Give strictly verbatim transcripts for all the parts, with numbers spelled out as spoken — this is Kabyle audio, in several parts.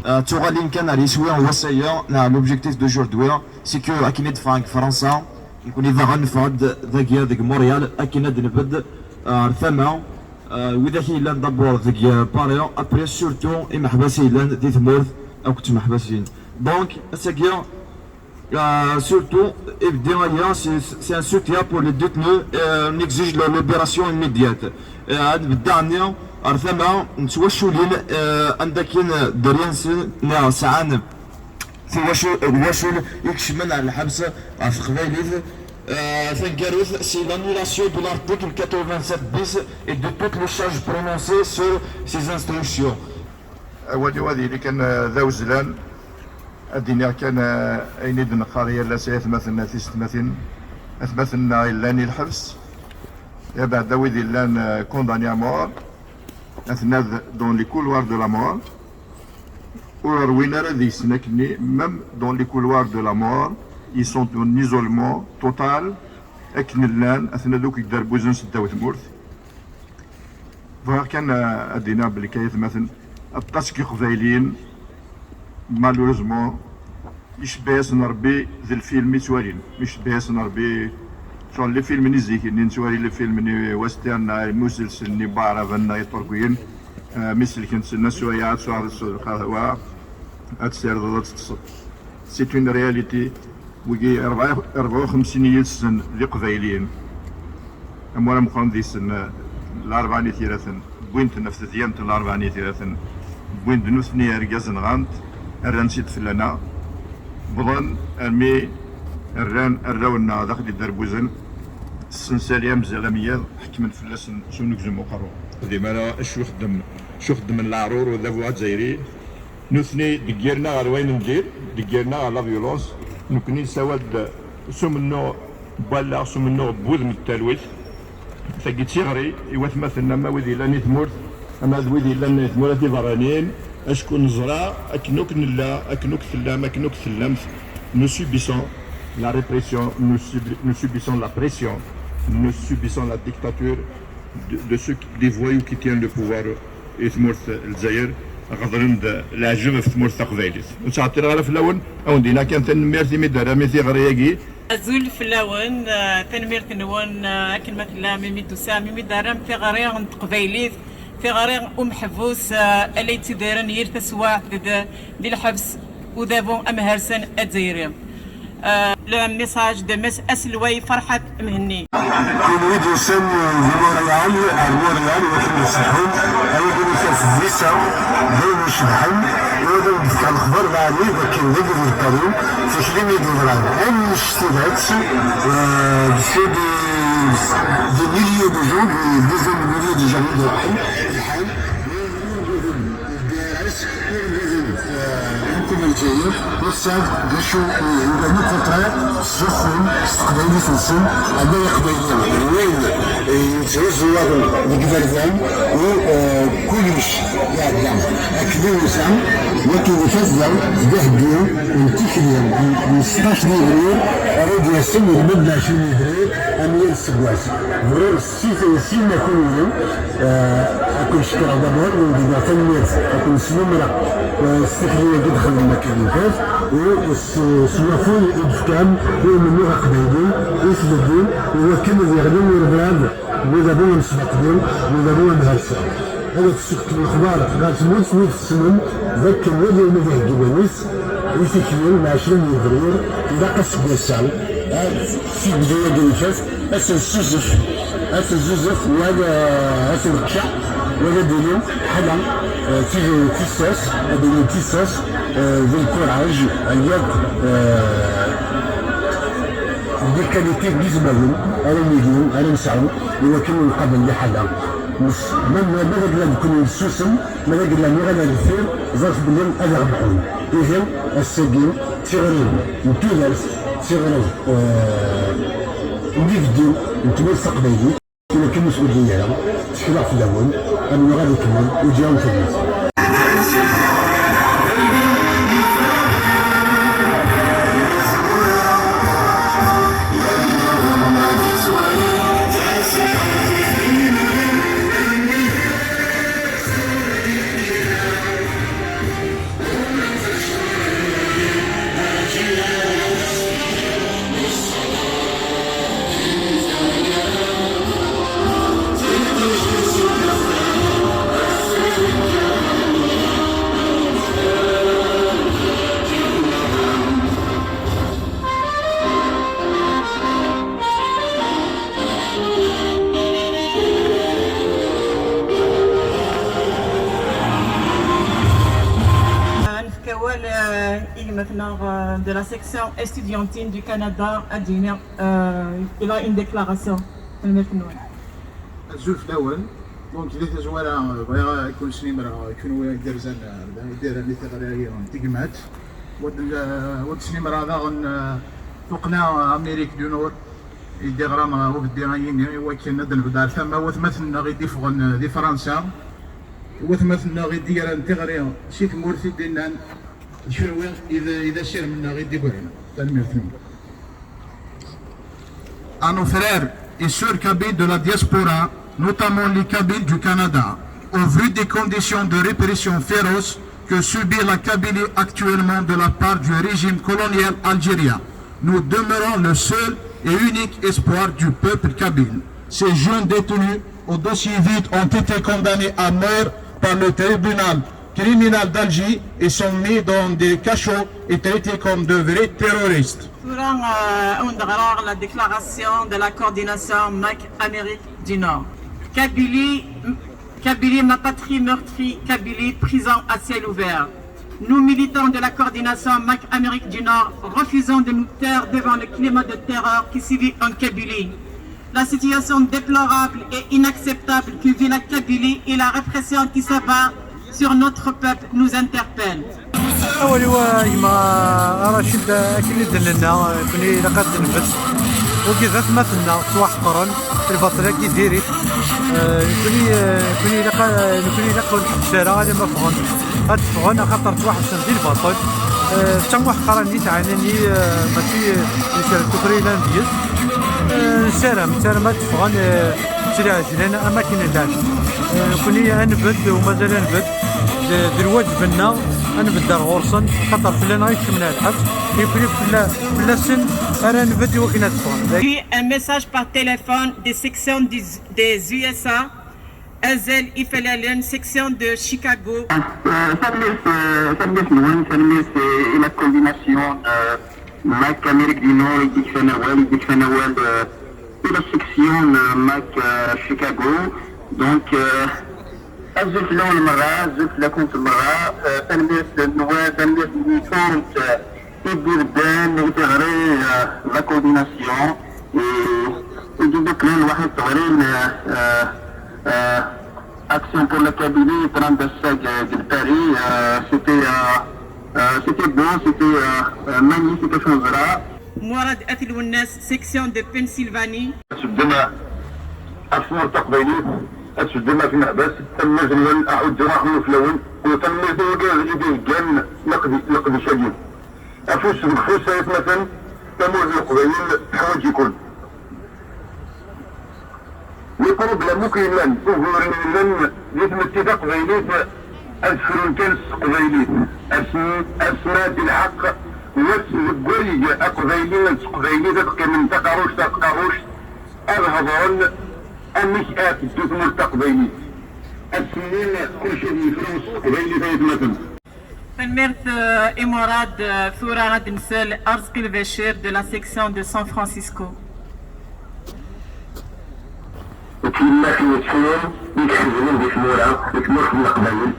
Ah, d tuɣalin kan ar yiswi n wass-agi, neɣ l'objectif d'aujourd'hui, c'est que akken i d-ffɣen deg Fransa, nekkni daɣen neffeɣ-d dagi deg Montréal, akken ad d-nbedd, ah, ar tama, ah, widak i yellan d'abord deg, ah, Paris, après surtout imeḥbas i yellan di tmurt akked tmeḥbasin. Donc, ass-agi, ah, surtout, ibeddi aya, c'est, c'est un soutien pour les détenus, euh, on exige leur libération immédiate. Euh, ad beddaɣ-nni ar tama n twaculin, euh, anda akken dderya-nsen neɣ sɛan tiwacu-, lwacul ikecmen ar lḥebs ɣef teqbaylit, euh, taneggarut, c'est l'annulation de l'article quatre-vingt-sept bis et de toutes les charges prononcées sur ces instructions. Awal-iw ad yili kan, eh, d awezlan. Ad d-iniɣ kan, eh, ayen i d-neqqar yal ass i atmaten, a tisetmatin, atmaten-nneɣ yellan i lḥebs, ibeɛda wid yellan, eh, condamnés à mort, aten-a d-, dans les couloirs de la mort, ur rwin ara deg-sen akkenni, même dans les couloirs de la mort, ils sont en isolement total, akken llan, aten-a d akk yedderbuzen seddaw tmurt. Bɣiɣ kan, eh, ad d-iniɣ belli kayatmaten, aṭas n Yiqbayliyen, malheureusement, icebba-yasen Rebbi d lfilm i ttwalin. Icebba-yasen Rebbi, شغل les films-nni zik-nni nettwali, les films-nni western, neɣ imuselsen-nni n waɛraben neɣ iṭurkiyen, eh, mi selken-sen asuɛa, ad sɛuḍ lqahwa, ad tsirdeḍ, ad teṭṭseḍ. C'est une réalité. Wigi rebɛa, rebɛa u xemsin yid-sen d Iqbayliyen. Amur ameqqran deg-sen, eh, Larebɛa n Yitiraten, wwin-ten ɣef tedyant n Larebɛa n Yitiraten, wwin-d nutni argaz, nɣan-t, rran-t-id fell-aneɣ, wwḍen armi rran arraw-nneɣ d axel iderbuzen, ssensali amzal am yiḍ, ḥekmen fell-asen s unegzum uqerru. Ur xdim ara acu xeddem, acu xeddmen leɛrur udabu azzayri. Nutni deggiren-aɣ ɣer wayen n dir, deggiren-aɣ ɣer la violence. Nekkni nessawal-d s umennuɣ n wallaɣ, s umennuɣ n wudem d talwit. Tagi d tiɣri i watmaten, ama wid yellan i tmurt, ama d wid yellan i tmura tiberraniyin, acku neẓra akken akk nella, akken akk tellam, akken akk tellamt. Nous subissons la répression, nous sub-, nous subissons la pression, nous subissons la dictature de, de ceux qui, des voyous qui tiennent le pouvoir i tmurt n Lezzayer, ɣeḍlen-d leɛǧeb ɣef tmurt taqbaylit. Ur ttɛeṭṭileɣ ara fell-awen, ad wen-d-iniɣ kan tanemmirt imi d-terram i tiɣri-agi. Azul fell-awen, eh, tanemmirt-nwen, eh, akken ma tellam, imi d-tusam, imi d-terram tiɣri n teqbaylit, tiɣri umeḥbus, eh, ala yettidiren yir taswaɛt d, di lḥebs udabu amhersan azzayri. Euh, le message de Mess Aselway Ferḥat Mhenni. Kunwi d-yusan di Montréal, ar Montréal, i wakken ad tṣeḥḥum, ay akken ikaf Visa, d ayen icebḥen, i ad awen-d-fkeɣ lexbar lɛali, d akken d agdud Paris, tikli i d-yeḍran. Annect-ilat, euh, c'est des, des milliers de gens, des dizaines de milliers de gens i d-iruḥen, lḥal, Lḥukuma n Lezzayer ur tesɛiḍ d acu, eh, iban au contraire, ttzuxxun s teqbaylit-nsen, ama d iqbayliyen d wayen, eh, yetthuzu waḍu deg iberdan, u, eh, kullec iɛedda akken iwata, wagi yufas daɣ d aheggi n tikli n, n seṭṭac n yebrir ara d-yasen i lmend n ɛecrin yebrir am yal aseggas. Bɣiɣ si, si, si, Eh, ad ken-cekkreɣ d'abord, ad wen-d-iniɣ tanemmirt, ad ken-snumreɣ, eh, s tikli-agi d-xedmem akken yufat, u s, s wakud i d-tefkam i umennuɣ aqbayli, i tleggin, i wakken ad yeɣli urebrab n udabu amesbaqli, n udabu amhersan. Ad d-tessekfem lexbar ɣer tmurt-nni tessnem, d akken wali ayen ad iheggi iman-is i tikli n ɛecrin yebrir, ilaq aseggas-a, eh, si tbda-agi nekkat, Ad tt-nessuzef, ad tt-nessuzef, u ad, eh, ad tt-nqecceɛ, u ad d-tili ḥala, eh, d ti-, d tissas, ad d-tili d tissas, eh, d lkuraj, yakk, eh, d les qualités n yizmawen ara nili, ara nesɛu, i wakken ad nqabel liḥala. Mes, ma, ma, ma d agla nekkni nessusem, ma d agla nuɣal ar deffir, ẓret belli ad aɣ-mḥun. Ihi, ass-agi, d tiɣri n tudert, d tiɣri, eh, n yibeddi n tmurt taqbaylit, tura kan ur tbeddi ara, ttekleɣ fell-awen, ad nuɣal ikemmel, u ǧǧiɣ-awen tadist. Awal, euh, i gma-tneɣ, euh, de la section estudiantine du Canada, ad d-yini, euh, il a une déclaration. Tanemmirt-nwen. Azul fell-awen. Donc, di tazwara, euh, bɣiɣ ad ken-snimreɣ, euh, kenwi i d-yerzan, euh, i d-yerran i tiɣri-agi n tegmat. Wa d, euh, wa d-snimreɣ daɣen, euh, tuqqna, euh, Amérique du Nord, i d-iɣra, euh, ubeddi ayini, i wakken ad d-nebder tama watmaten-nneɣ i d-iffɣen, euh, di Fransa, watmaten-nneɣ i d-yerran tiɣri si tmurt i d-innan, d kenwi i d, i d asirem-nneɣ i d-igran. Tanemmirt-nwen. À nos frères et sœurs kabyles de la diaspora, notamment les Kabyles du Canada, au vu des conditions de répression féroce que subit la Kabylie actuellement de la part du régime colonial algérien, nous demeurons le seul et unique espoir du peuple kabyle. Ces jeunes détenus au dossier vide ont été condamnés à mort par le tribunal criminel d'Alger et sont mis dans des cachots et traités comme de vrais terroristes. Tura, euh, ad wen-d-ɣreɣ la déclaration de la coordination MAK Amérique du Nord. Kabylie, Kabylie, ma patrie meurtrie, Kabylie, prison à ciel ouvert. Nous, militants de la coordination MAK Amérique du Nord, refusons de nous taire devant le climat de terreur qui sévit en Kabylie. La situation déplorable et inacceptable que vit la Kabylie et la répression qui s'abat sur notre peuple nous interpelle. Awal-iw, a gma Racid, akken i d-nenna, nekkni ilaq ad d-nbedd. Wagi d atmaten-nneɣ ttwaḥeqren, lbaṭel-agi diri-t. Eh, nekkni, eh, nekkni ilaq, nekkni ilaq ur nḥebbes ara alamma ffɣen. Ad ffɣen axaṭer ttwaḥebsen di lbaṭel. Eh, d tamuḥeqranit ɛinani, eh, mačči, eh, d kra n tukri yellan deg-s. Eh, nessaram, nessaram ad d-ffɣen, eh, s lɛejlan am akken llan. Eh, nekkni ad nbedd, u mazal ad nbedd, d, d lwaǧeb-nneɣ ad nbedd ar ɣur-sen, xaṭer fell-aneɣ i kecmen ar lḥebs, nekkni fell-, fell-asen ara nbedd i wakken ad ffɣen. Puis un message par téléphone des sections des, des U S A, Azal Ifalalen, section de Chicago. Euh, tanemmirt, euh, tanemmirt-nwen, tanemmirt, euh, i la coordination, euh, MAK Amérique du Nord, i d-ikfan awal, i d-ikfan awal, euh, i la section, euh, MAK, euh, Chicago. Donc, euh, azul fell-awen merra, azul fell-akent merra, euh, tanemmirt-nwen, tanemmirt-nwen, euh, i d-ibedden, i d-iɣri, euh, la coordination, et, et d-ibeddlen waḥed teɣrin, euh, euh, euh, Action pour la Kabylie, trente-cinq de Paris, euh, c'était, euh, euh, c'était beau, c'était, euh, euh, magnifique, acu neẓra. Murad At Lwennas, section de Pennsylvanie. Ad tbeddem ɣef tmurt taqbaylit, ad tbeddem ɣef imeḥbas, tanemmirt-nwen, aḥuǧǧu aḥemmu fell-awen, u tanemmirt i wigad i d-iheggan leqdi-, leqdic-agi. Afus deg ufus, ay atmaten, tamurt n Leqbayel teḥwaǧ-iken. Les problèmes akk yellan, uguren yellan di tmetti taqbaylit, ad frun kan s teqbaylit. Asen-, asen-ad ilḥeq wass deg wayeg aqbayli d teqbaylit ad qqimen taqerruct ar tqerruct, ad hedren amek ad teddu tmurt taqbaylit. Ass-nni kullec ad yefru s teqbaylit, ay atmaten. Tanemmirt, eh, i Murad, eh, tura ad nsel Arezqi Lbacir de la section de San Francisco. D tiyemmatin yettun i iḥeznen di tmura, di tmurt n Leqbayel,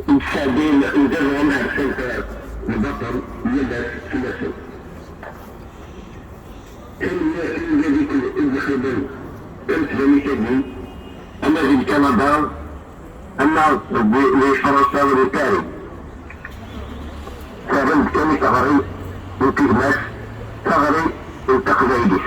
i yesɛeddayen d iḍan ar santa lbaṭel yal ass fell-asen. Tanemmirt i wigad i d-ixedmen tamesbanit-agi, ama di Kanada, ama di, di Fransa, di Paris. Terram-d kan i teɣri n tegmat, teɣri n teqbaylit.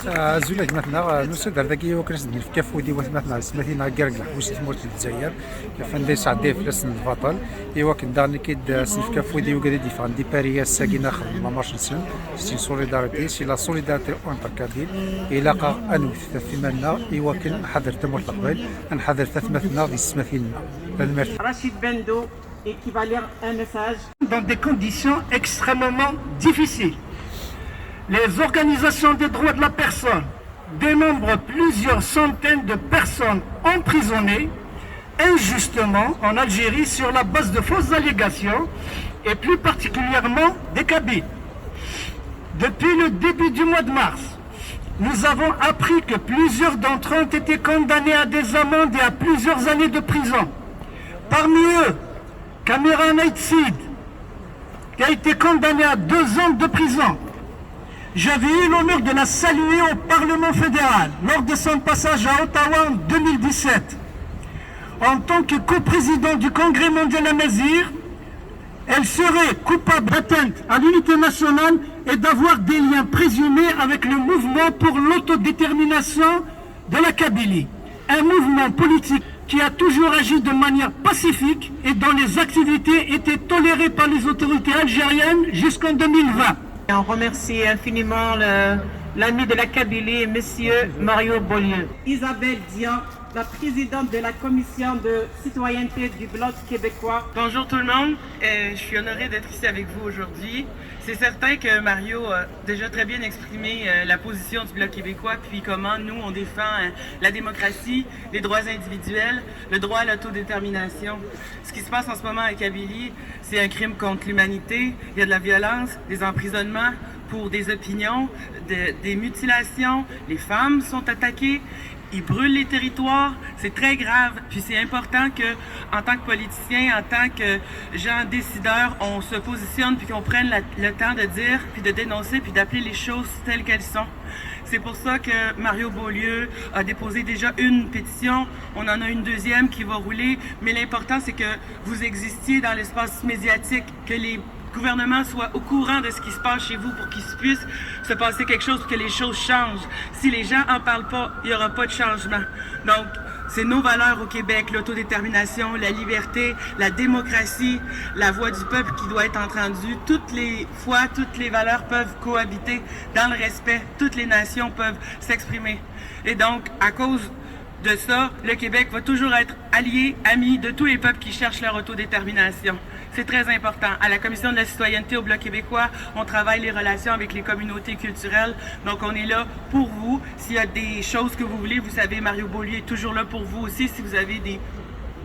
Azul a gma-tneɣ, nusa-d ar dagi i wakken ad s-d-nefk afud i watmaten-nneɣ d tmatin-nneɣ i yerren deg leḥbus di tmurt n Lezzayer, ɣef anda yesɛedday fell-asen lbaṭel, i wakken daɣen ad s-nefk afud i wigad i d-yeffɣen di Paris ass-agi ad xedmen la marche-nsen. C'est une solidarité, c'est la solidarité entre Kabyles. Ilaq-aɣ ad newwet ɣef iman-nneɣ i wakken ad nḥader tamurt n Leqbayel, ad nḥader tatmat-nneɣ d tsetmatin-nneɣ. Tanemmirt. Rachid Bendo, et qui va lire un message. Dans des conditions extrêmement difficiles. Les organisations des droits de la personne dénombrent plusieurs centaines de personnes emprisonnées injustement en Algérie sur la base de fausses allégations, et plus particulièrement des Kabyles. Depuis le début du mois de mars, nous avons appris que plusieurs d'entre eux ont été condamnés à des amendes et à plusieurs années de prison. Parmi eux, Kamran Aït Sid, qui a été condamnée à deux ans de prison. J'avais eu l'honneur de la saluer au Parlement fédéral lors de son passage à Ottawa en deux mille dix-sept. En tant que coprésident du Congrès mondial Amazigh, elle serait coupable d'atteinte à l'unité nationale et d'avoir des liens présumés avec le mouvement pour l'autodétermination de la Kabylie, un mouvement politique qui a toujours agi de manière pacifique et dont les activités étaient tolérées par les autorités algériennes jusqu'en deux mille vingt. Et on remercie infiniment le- l'ami de la Kabylie, monsieur Mario Beaulieu. Isabelle Dian, la présidente de la commission de citoyenneté du Bloc québécois. Bonjour tout le monde. Euh, je suis honorée d'être ici avec vous aujourd'hui. C'est certain que Mario a déjà très bien exprimé, euh, la position du Bloc québécois, puis comment nous, on défend, euh, la démocratie, les droits individuels, le droit à l'autodétermination. Ce qui se passe en ce moment en Kabylie, c'est un crime contre l'humanité. Il y a de la violence, des emprisonnements pour des opinions, de- des mutilations. Les femmes sont attaquées. Ils brûlent les territoires, c'est très grave. Puis c'est important que, en tant que politicien, en tant que gens décideurs, on se positionne puis qu'on prenne la- le temps de dire, puis de dénoncer, puis d'appeler les choses telles qu'elles sont. C'est pour ça que Mario Beaulieu a déposé déjà une pétition. On en a une deuxième qui va rouler. Mais l'important, c'est que vous existiez dans l'espace médiatique, que les gouvernements soient au courant de ce qui se passe chez vous pour qu'il puisse se passer quelque chose, pour que les choses changent. Si les gens en parlent pas, il n'y aura pas de changement. Donc, c'est nos valeurs au Québec, l'autodétermination, la liberté, la démocratie, la voix du peuple qui doit être entendue. Toutes les fois, toutes les valeurs peuvent cohabiter dans le respect. Toutes les nations peuvent s'exprimer. Et donc, à cause de ça, le Québec va toujours être allié, ami de tous les peuples qui cherchent leur autodétermination. C'est très important. À la Commission de la citoyenneté au Bloc québécois, on travaille les relations avec les communautés culturelles. Donc, on est là pour vous. S'il y a des choses que vous voulez, vous savez, Mario Beaulieu est toujours là pour vous aussi si vous avez des,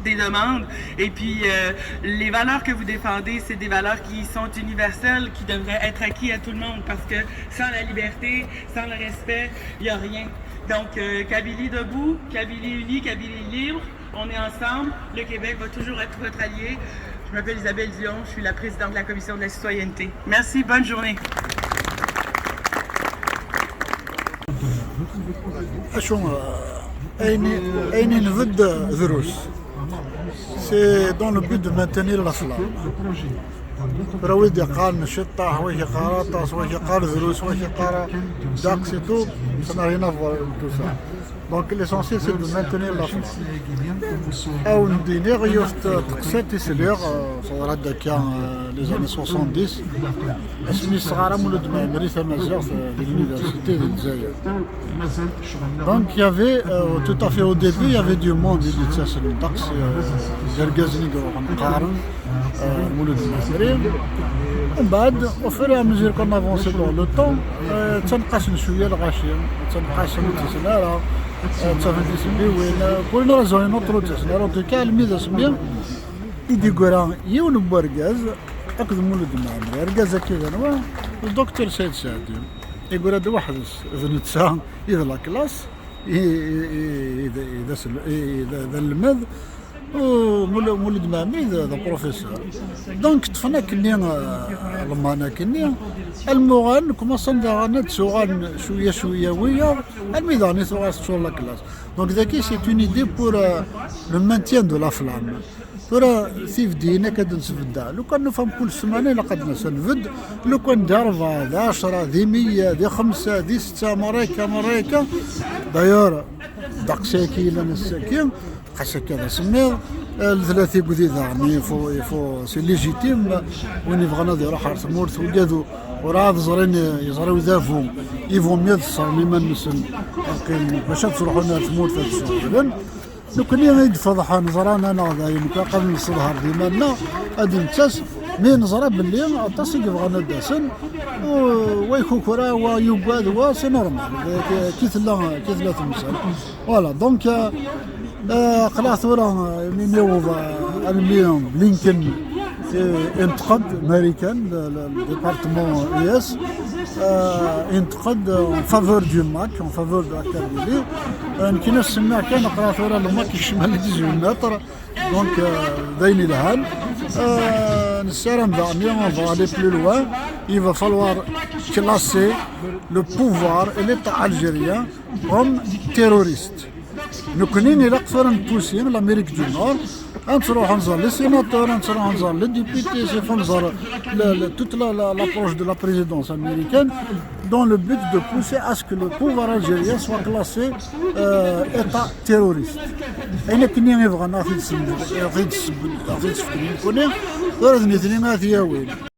des demandes. Et puis, euh, les valeurs que vous défendez, c'est des valeurs qui sont universelles, qui devraient être acquises à tout le monde parce que sans la liberté, sans le respect, il n'y a rien. Donc, euh, Kabylie debout, Kabylie unie, Kabylie libre, on est ensemble. Le Québec va toujours être votre allié. Je m'appelle Isabelle Dion, je suis la présidente de la Commission de la citoyenneté. Merci, bonne journée. Acu, ayen, ayen i nbedd drus. C'est dans le but de maintenir la flamme. Tura wid yeqqaren ciṭṭaḥ, wa yeqqar aṭas, wa yeqqar drus, wa yeqqar ddeqs et tout, ça n'a rien à voir avec tout ça. Donc l'essentiel c'est de maintenir la flamme. Awen-d-iniɣ yiwet teqsiṭ i sliɣ, teḍra-d akka les années soixante-dix, asmi yesɣara Mulud Mɛemmri tamaziɣt di l'université di Lezzayer. Donc il y avait, euh, tout à fait au début, il y avait du monde, il était ddeqs, euh, d irgazen i iruḥen qqaren, euh, Mulud Mɛemmri. Mbeɛd, au fur et à mesure qu'on avançait dans le temps, euh, ttanqasen cwiya lɣaci, ttanqasen ur ttasen ara, euh, ttafen tisebbiwin, euh, pour une raison ou une autre ur ttasen ara. En tout cas, almi d asmi i d-yeggra yiwen n wergaz akked Mulud Mɛemmri. Argaz-agi d anwa? D docteur Saɛid Saɛdi. Yeggra-d weḥd-s, d netta i d la classe, i, i, i, i d, i d asel-, i, i d, d anelmad, u Mul-, Mulud Mɛemmri d, d professeur. Donc, ṭṭfen akkenni, euh, Lalman akkenni, almuɣal, commencen daɣen ad d-suɣalen cwiya, cwiya wiyaḍ, almi daɣen i tuɣal teččur la classe. Donc, dagi, c'est une idée pour, euh, le maintien de la flamme. Tura, tibdiyin akka d-nesbedda. Lukan nufa mkul ssmana ilaq ad nas-, ad nbedd. Lukan d rebɛa, d ɛecra, d meyya, d xemsa, d setta, merra akka, merra akka. D'ailleurs, ddeqs-agi yellan ass-agi, xas akka d asemmiḍ, eh, le tlata i wudi daɣen, il faut, il faut, c'est légitime, win yebɣan ad iruḥ ɣer tmurt, wigad u-, ur ɛad ẓrin, eh, yeẓra udabu, il vaut mieux ad ṣṣren iman-nsen, ad qqimen, bac ad ttruḥun ar tmurt ad ssuɣlen. Nekkni i d-feḍḥen, ẓran-aneɣ dayen, ilaq ad nesseḍher d iman-nneɣ, ad nettas, mi neẓra belli aṭas i yebɣan ad d-asen, u-, wa ikukra, wa yugad, wa c'est normal, ki tella, ki tella temsal. Voilà, donc, euh, euh, aql-aɣ tura, euh, mi, mi yewweḍ, euh, almi Blinken, euh, yenṭeq-d, Marikan, le, le, le département U S, euh, yenṭeq-d en faveur du MAK, en faveur de la Kabylie. Euh, nekkini semmiɣ kan, aql-aɣ tura le MAK yekcem ar les dix-huit mètres. Donc, euh, d ayen yelhan. Euh, nessaram daɣen, on va aller plus loin. Il va falloir classer le pouvoir et l'État algérien comme terroriste. Nekkni ilaq tura npusi l'Amérique du Nord, ad nruḥ ad nẓer les sénateurs, ad nruḥ ad nẓer les députés, c'est faut nẓer le- le- toute la- la- l'approche de la présidence américaine dans le but de pousser à ce que le pouvoir algérien soit classé euh, État terroriste. Ayen akken i bɣan ad t-id-sefken nekkni, ur d nitni ad t-yawin.